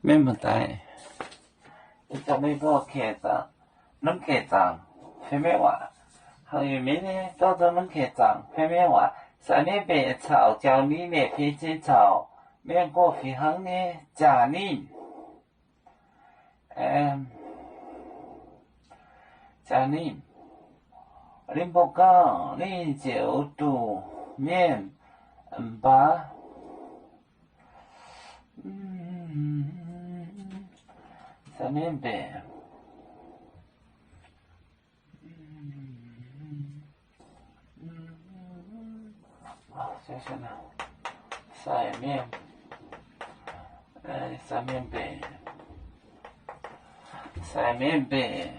Mienh muoz-doic, ih zanc meih mbuo keh zaangc, norm keh zaangc fai mienh waac, hnangv yie mienh nyei dorh nzunc norm keh zaangc fai mienh waac, sai mienh mbenc caux jauv ninh nyei fin-saeng caux mienh gorx fih hnangv nyei jaax ninh. Jaax ninh, ninh mbuo gorngv ninh ziouc duqv mienh mbax. Sai mienh mbenc, sai mienh, sai mienh mbenc, sai mienh mbenc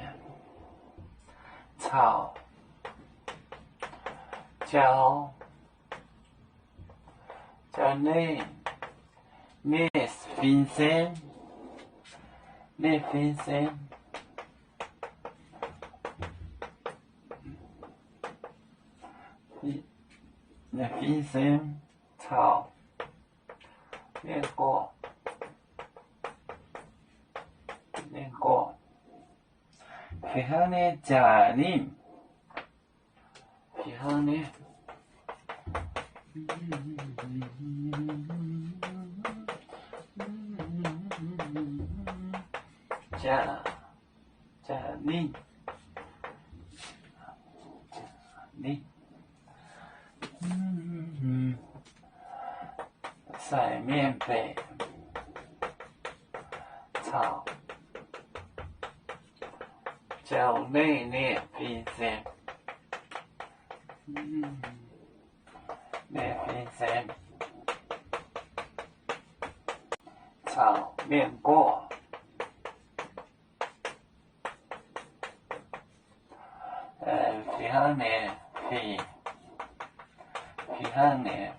caux jauv, jauv ninh nyei fin-saeng, ninh fin-saeng, ninh fin-saeng caux mienh gorx, mienh gorx fih hnangv nyei jaax ninh, fih hnangv nyei jaax, jaax ninh, ninh. Sai mienh mbenc caux jauv ninh nyei fin-saeng, ninh fin-saeng caux mienh gorx fih hnangv nyei, fih, fih hnangv nyei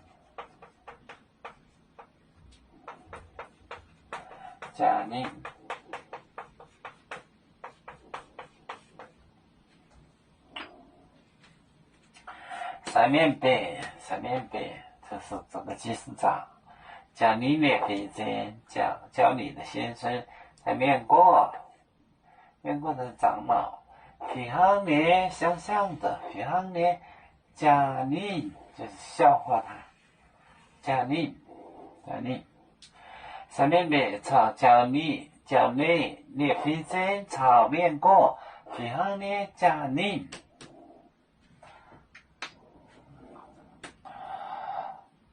jaax ninh. Sai mienh mbenc, sai mienh mbenc, jaax ninh nyei fin-saeng, jauv ninh nyei fin-saeng, sai mienh gorx, mienh gorx, 长老, fih hnangv nyei, 相像的, fih hnangv nyei jaax ninh, 就是笑话他, jaax ninh, jaax ninh. Sai mienh mbenc caux jauv ninh, jauv ninh nyei fin-saeng caux mienh gorx fih hnangv nyei jaax ninh.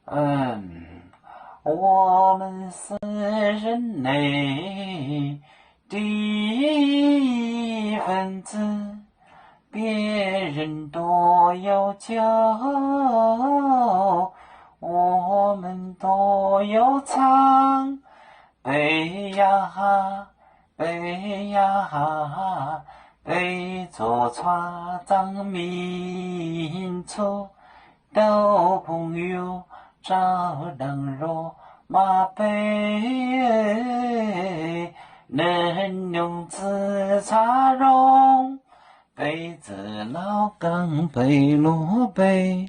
嗯，我们是人类的一份子，别人都有酒，我们都有唱。 杯呀，杯呀，杯中茶，张明初，斗朋友，照灯落马杯，能用紫砂容，杯子老缸杯落杯。